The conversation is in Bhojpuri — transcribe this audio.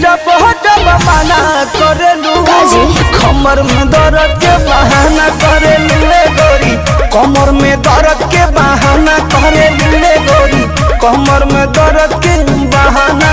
जब जब मना करेलू, काजी? कमर में दर्द के बहाना करेलू रे गोरी, कमर में दर्द के बहाना करेलू रे गोरी, कमर में दर्द के बहाना।